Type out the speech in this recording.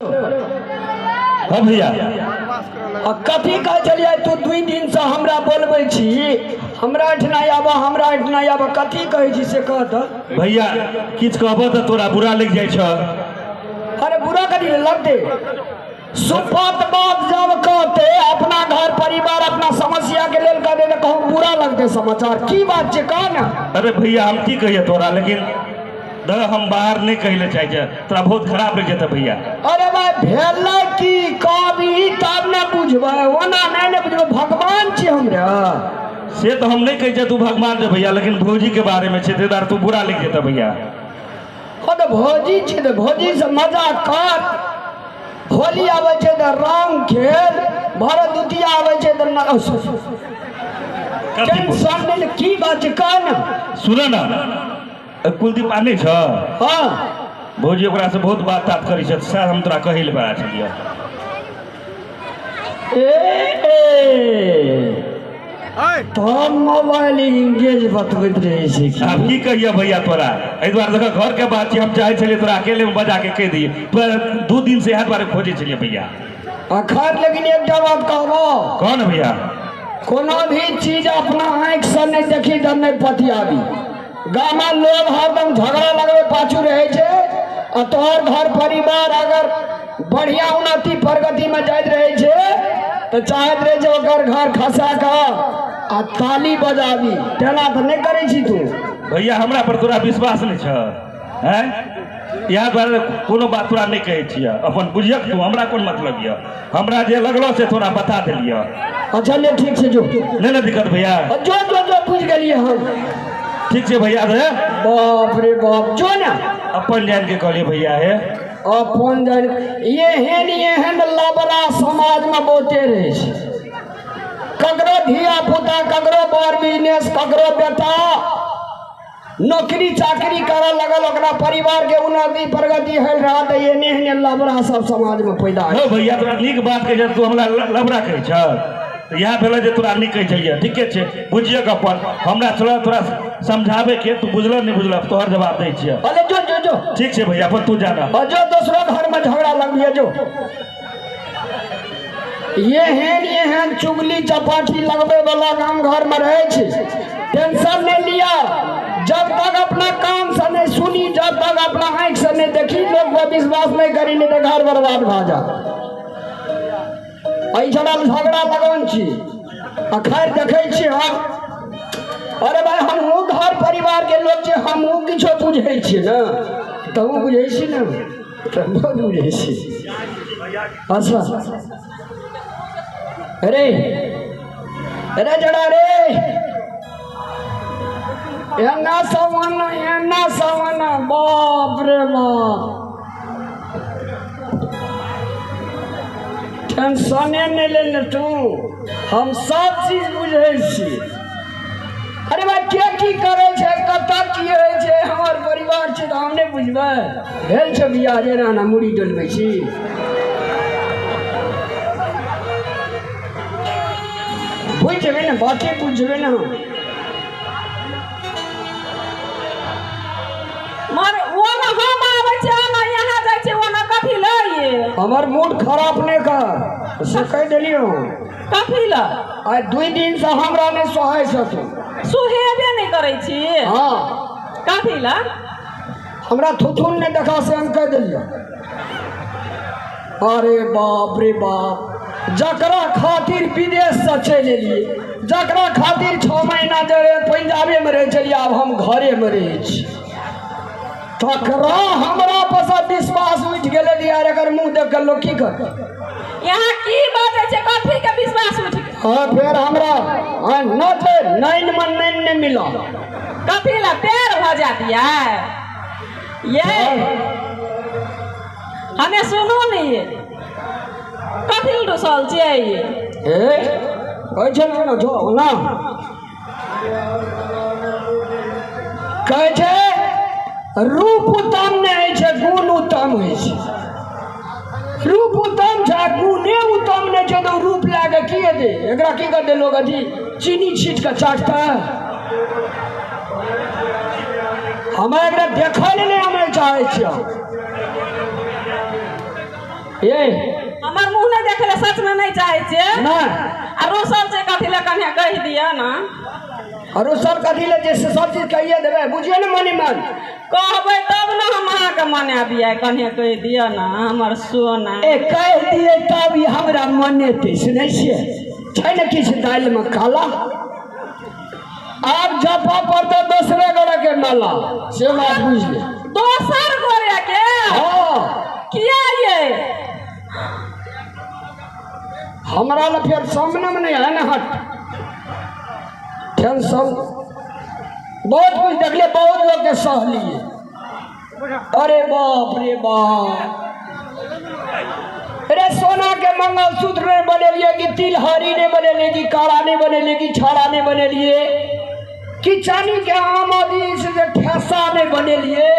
हाँ भैया। आ कथी कहै छलियै तू 2 दिन से हमरा बोलबै छी, हमरा एहिठिना आबऽ, हमरा एहिठिना आबऽ, कथी कहै छी से कह तऽ। भैया किछु कहबऽ तऽ तोरा बुरा लागि जाइ छौ। अरे बुरा कथी लगतै, सुपत बात जब कहते अपना घर परिवार अपना समस्या के लेल कहते तऽ कहूँ बुरा लगतै समाचार। की बात छै कह ने। अरे भैया हम की कहिए तोरा, लेकिन दह हम बाहर नहीं कहै लए चाहै छियै, तोरा बहुत खराब लागि जेतै भैया। अरे भाई भेलै की कहबी तब ने बुझबै, ओना नहीं ने बुझबै, भगवान छी हमरा। से तऽ हम नहीं कहै छियै तू भगवान छै भैया, लेकिन भौजी के बारे में छै, ताहि दुआरे तू बुरा लागि जेतै भैया। हँ तऽ भौजी छै तऽ भौजी से मजा कर, होली आबै छै तऽ रंग खेल, भरत द्वितीया आबै छै तऽ टेंशन नहीं। की बात छै कह ने। सुन ने, कुलदीप आनै छ? हाँ। भौजी ओकरा से बहुत बात तात करै छै, सएह हम तोरा कहै लए बड़ा छलियै। ए तब मोबाइल इंगेज बतबैत रहै छै। आब की कहिए भैया तोरा, एहि दुआरे देख घर के बात छै, हम चाहै छलियै तोरा अकेले में बजा के कहि दियै, तोरा 2 दिन से इएह दुआरे खोजै छलियै भैया। अखन लेकिन एकटा बात कहबो। कह ने भैया। कोनो भी चीज अपना आँखि से नहीं देखी तऽ नहीं पतियाबी। गाम में लोग हरदम झगड़ा लगबे पाछू रहे छै, आ तोहर घर परिवार अगर बढ़िया उन्नति प्रगति में जाइत रहे छै तऽ चाहैत रहे छै ओकर घर खसा कऽ आ ताली बजाबी। तेना तऽ नहीं करै छी तू। भैया हमरा पर तोरा विश्वास नहीं छ हैं, इएह दुआरे कोनो बात तोरा नहीं कहै छियै, अपन बुझियक तू, हमरा कोन मतलब यऽ, हमरा जे लगलो से तोरा बता देलियऽ। अच्छा ले ठीक छै जो। नहीं ने दिक्कत भैया? जो जो जो बुझि गेलियै हम। ठीक छै भैया रे। बाप रे बाप, जो ने। अपन जान के कहलियै भैया हे। अपन जान एहन एहन लबरा समाज में बहुते रहै छै, ककरो धिया पुता, ककरो बर बिजनेस, ककरो बेटा नौकरी चाकरी करऽ लगल, ओकरा परिवार के उन्नति प्रगति होल रहा तऽ एहने एहने लबरा सब समाज में पैदा हो। भैया तोरा नीक बात कहै छै, तू हमरा लबरा कहै छह, तऽ इएह भेलै जे तोरा नीक कहै छलियै। ठीके छै, बुझियक अपन, हमरा छलऽ तोरा समझाबै के, तू बुझलह नहि बुझलह, तोहर जवाब दै छियह। अरे जो जो जो। ठीक छै भैया, अपन तू जाना। और जो दोसरो घर में झगड़ा लगबियै जो। एहन एहन चुगली चपाटी लगबै वाला गाम घर में रहै छै, टेंशन नहीं लिया, जब तक अपना कान से नहीं सुनी, जब तक अपना आँखि से नहीं देखी, लोग पर विश्वास नहीं करी, नहीं तो घर बर्बाद भऽ जात। एहिठमा झगड़ा लगन छी आ खैर देखै छी हम। अरे भाई हमहूँ घर परिवार के लोग छी, हमहूँ किछो बुझै छियै ने, तहूँ बुझै छी ने, तऽ बहुत बुझै छी। अच्छा अरे अरे जड़ा रे, एना सवाना एना सवाना, बाप रे बाप, टेंशने नहीं लेने तू, हम सब चीज बुझै छी। अरे भाई के की करै छै, कतऽ की होइ छै, हमर परिवार छै तऽ हम नहि बुझबै। भेल छै बियाह जेना एना मुड़ी डोलबै छी। बुझि जेबै ने, बाते बुझबै ने हम। मर ओना हम आबै छियै, ओना यहाँ जाइ छियै, ओना कथी लए? हमर मूड खराब नहि कर, से कहि देलियौ। कथी लए? आइ 2 दिन से हमरा नहि सोहाइ छौ तू। सोहेबे नहि करै छी? हाँ। कथी लए? हमरा थुथुन नहि देखा से हम कहि देलियौ। अरे बाप रे बाप, जकरा खातिर विदेश से चलि एलियै, जकरा खातिर 6 महीना जे पंजाबे में रहै छलियै, आब हम घरे में रहै छी, तकरा हमरा पर विश्वास उठि गेलै यार, एकर मुँह देख कऽ लोक की करतै। यहाँ की बाजै छै, कथी के विश्वास उठि गेलै? हाँ फेर हमरा न छै नैन में नैन नहि मिलल। कथी लए प्यार भऽ जायत ये? हमे सुनू ने, कथी लए रुसल छियै? ए कहै छै ने जो ना कहै छै रूप उत्तम नहि होइ छै, गुण उत्तम होइ छै। रूप उत्तम छै, गुणे उत्तम नहि छै तऽ रूप लए कऽ की हेतै? एकरा की करतै लोक, अथी चीनी छीट कऽ चाटतै? हमरा एकरा देखै लए नहि हम चाहै छियै। ये हमर मुँह नहि देखै लए सचमे नहि चाहै छियै। नहि। आ रुसल छै कथी लए, कनिया कहि दिअ ने। और रुसल कथी लए जे से सब चीज कहिए देबै, बुझियौ ने मने मन। कहबै तब ने हम अहाँके मनाबियै, कनिया कहि दिअ ने हमर सोना। ए कहि दियै तब ई हमरा मनेतै, सुनै छियै? छै ने किछु दालिमे काला, आब जपऽ पड़तै दोसरे गोरे के माला, से बात बुझि ले। दोसर गोरे के? हँ। किया ये? हमरा लए फेर सामनेमे नहि है ने, हट टेंशन। बहुत कुछ देखलियै, बहुत लोकके सहलियै। अरे बाप रे बाप, अरे सोना के मंगलसूत्र नहि बनेलियै कि तिलहरी नहि बनेलियै कि काड़ा नहि बनेलियै कि छाड़ा नहि बनेलियै कि चानी के आम आदमी से जे ठेसा नहि बनेलियै।